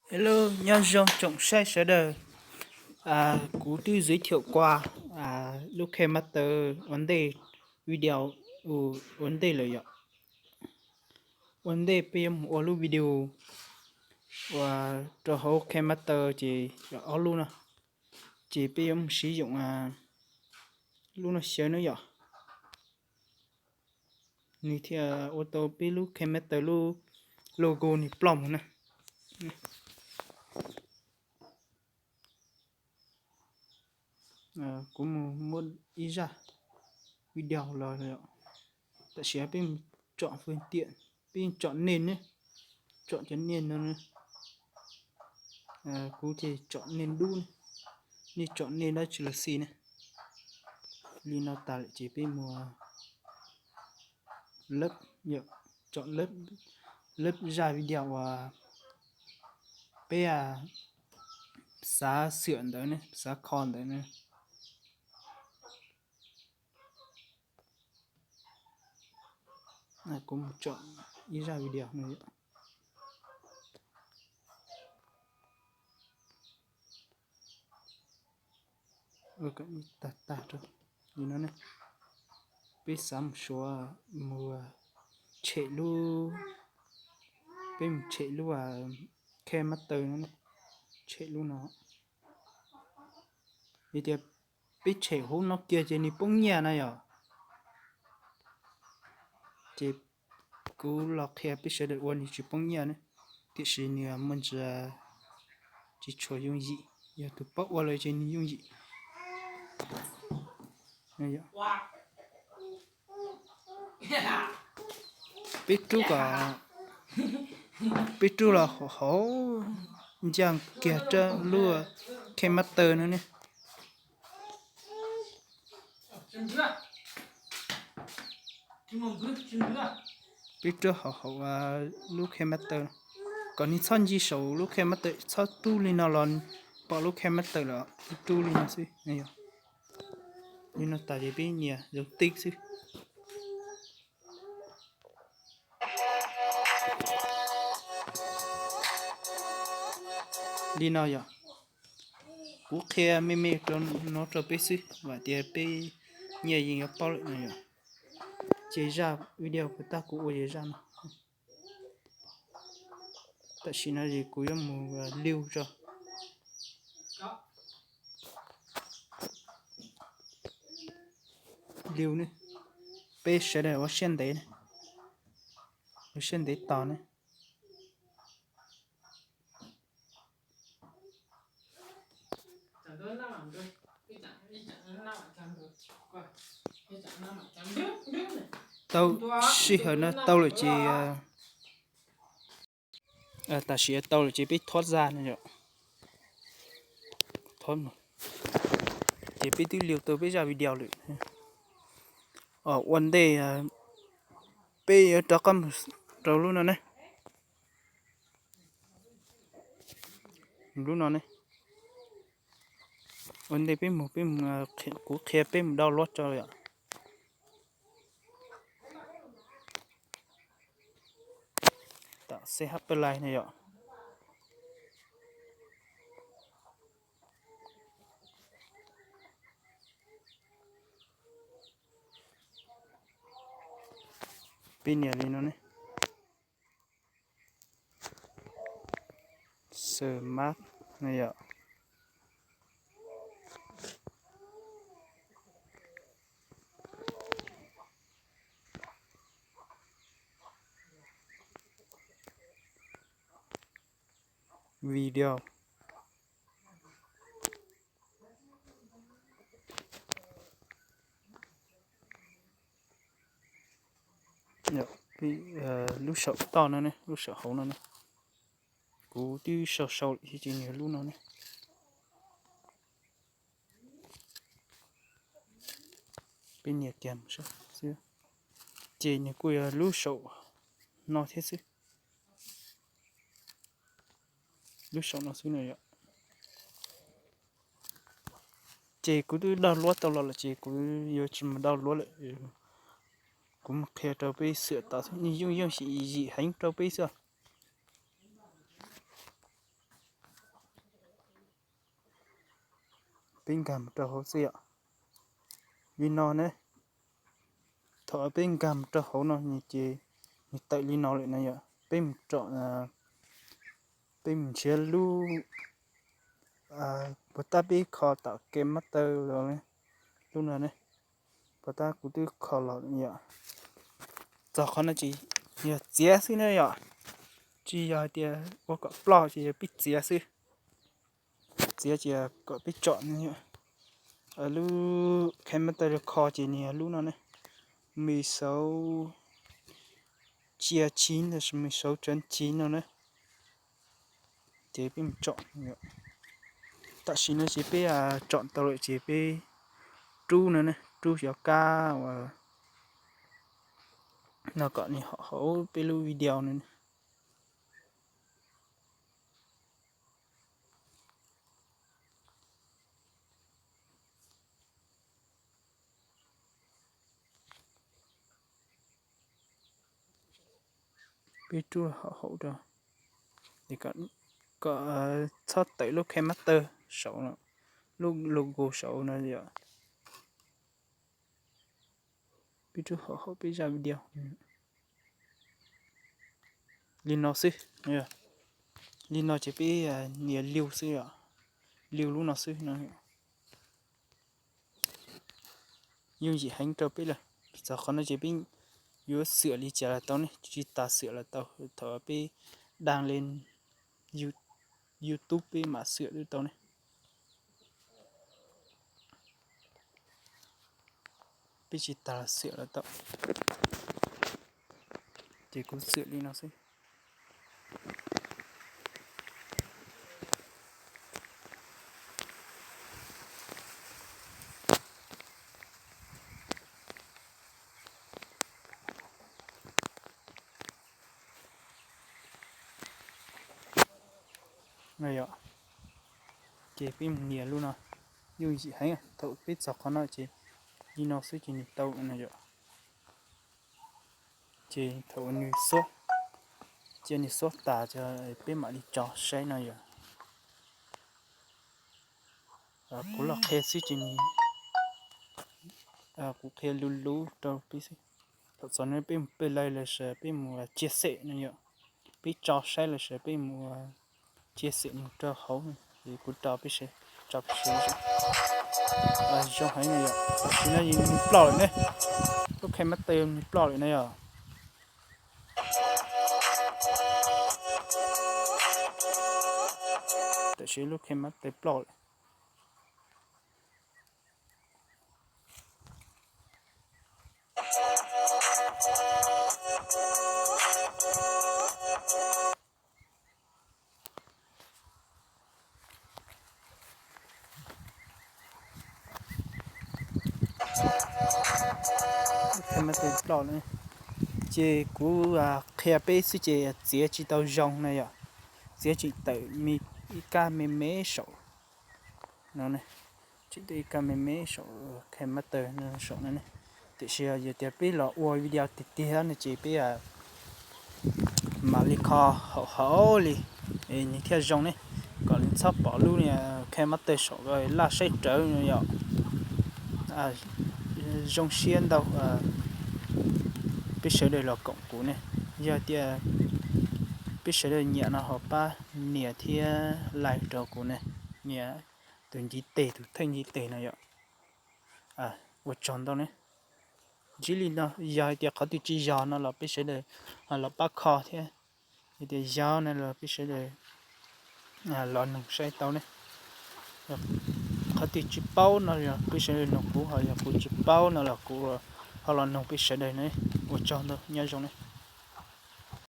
Hello, nyob zoo tsoom saib sawv daws. Kuv twb giới thiệu qua lub KineMaster ua ntej, video ua ntej lawm yom. Ua ntej peb yuav mus ua lub video uas rau hauv KineMaster ces yog ob lub no, ces peb yuav mus siv yoom lub no xyaw na yom. Nws thiaj ua tau peb lub KineMaster lub logo nws ploj mus na. Kuv mus muab ib zaj video los, tam sim no peb mus tsom fwj tiam, peb tsom nej ne, tsom cov nej no, kuv ces tsom nej dub ne, nej tsom nej dab tsi los xij ne. Li no tas lawm ces peb mus lab, tsom lab zaj video uas peb xav xwam ntawd ne, xav kho ntawd ne. Kuv mus tsom ib zaj video no. Tag tag rau li no ne, peb xav mus suav, mus tshem lub, peb mus tshem lub KineMaster no, tshem lub no. Vim tias peb tshem hauv no kiag ces nws poob nyiaj na yom. Ces kuv los qhia peb sawv daws ua nws tsis poob nyiaj ne, tiam sis nws muaj ntsis tsis tshua yooj yim, yog tus paub ua lawm ces nws yooj yim. Peb rub kom, peb rub los hauv, ncaj kiag rau lub KineMaster no ne. Peb rub hauv hauv lub KineMaster, kom nws txhob ncig saum lub KineMaster, txhob rub li no los pom lub KineMaster lawm, rub li no xwb. Li no tas ces peb nias zoo tib xwb. Li no yom, kuv qhia me me rau no rau peb xwb, vam tias peb nyias yeej yuav paub lawm no yom. Ces zaj video puas tag kuv ua ces zaj no. Tam sim no es kuv yuav mus liu tso. Liu ne, peb sawv daws ua siab ntev, ua siab ntev tos ne. Tau sij hawm no tau lawm ces, tam sim tau lawm ces peb thob zaj no yom. Ces peb twb liu tau peb zaj video lawm. Ua ntej peb yuav rov qab mus rau lub no ne. Lub no ne. Ua ntej peb mus, peb, kuv qhia peb mus download tso yom. Tam C H Play no yom. Peb nias li no ne. Smart no yom. Video. Lub saum toj no ne, lub saum hauv no ne. Kuv twb sau sau lawm thiab ces nias lub no ne. Peb nias kiag xwb. Ces nws kuj yog lub saum no thiab xwb. Lub saum no xwb no yom. Ces kuv twb download tau los lawm ces kuv yuav tsis mus download lawm. Kuv mus qhia rau peb xwm tau xwb, nws yooj yooj yim heev rau peb xwb. peb nkag mus rau hauv xwb yom. Li no ne, thaum peb nkag mus rau hauv no ces nws tawm li no lawm na yom. Peb mus tsom, peb mus nrhiav lub, puas tab peb kho tom KineMaster los, lub no ne, puas tab kuv twb kho los yom. Txog qhov no ces yog txiav xwb na yom, tsis yog hais tias ua kom ploj ces yog peb txiav xwb. Txiav ces kom peb tsom ne. Lub KineMaster kho ces nws yog lub no ne, mười sáu chia chín, mười sáu chấm chín no ne. Ces peb mus tsom, tam sim no ces peb tsom tau lawm ces peb rub no ne, rub xyov kab uas no kom nws hauv peb lub video no ne. Peb rub hauv hauv rau, kom txhob tawm lub KineMaster saud, lub logo saud no yom. Peb rub hauv hauv peb zaj video li no xwb. Li no ces peb nias lưu xwb, lưu lub no xwb no. Yooj yim heev rau peb lawm. Txog qhov no ces peb yuav xwm li cas los tau ne, tsis tas xwm los tau. Thaum peb đăng lên YouTube peb mam xwm twb tau ne. Peb tsis tas xwm los tau. Ces kuv xwm li no xwb. Ces peb mus nias lub no, yooj yim heev. Thaum peb txog qhov no ces li no xwb ces nws tau no yom. Ces thaum nws xub, cia nws xub tas ces peb mam li tso saib no yom. Kuv los qhia xwb ces kuv qhia luv luv rau peb xwb. Thaum txog no peb mus pes lais los sis peb mus chia sẻ no yom. Peb tso saib los sis peb mus chia sẻ mus rau hauv, es kuv tso peb seb, tso peb seb. Zoo heev no yom, tam sim no nws ploj lawm ne. Lub KineMaster nws ploj lawm na yom. Tam sim lub KineMaster ploj lawm. Ces kuv qhia peb xwb ces txiav tsis tau zoo na yom. Txiav tsis tawm ib kab me me saum no, tsis tawm ib kab me me saum KineMaster saum no ne. Tiam sis yog tias peb los ua video tiag tiag no ces peb mam li kho hauv hauv li, es nws thiaj zoo ne, kom nws txhob pom lub KineMaster saum laj saib rawv no yom. Zoo siab ntau peb sawv daws los koom kuv ne. Yog tias peb sawv daws nyiam no ho pab nias thiab like rau kuv ne, nias tus ntiv tes, tus thawj ntiv tes no yom. Ua tsaug ntau ne. Ntsib li no, yog hais tias qhov twg tsis yog no los peb sawv daws los pab kho thiab. Yog tias yog no los peb sawv daws los noog saib tau ne. Qhov twg tsis paub no los peb sawv daws noog kuv, ho yog kuv tsis paub no los kuv ho los noog peb sawv daws ne. Ua tsaug ntau, nyob zoo ne.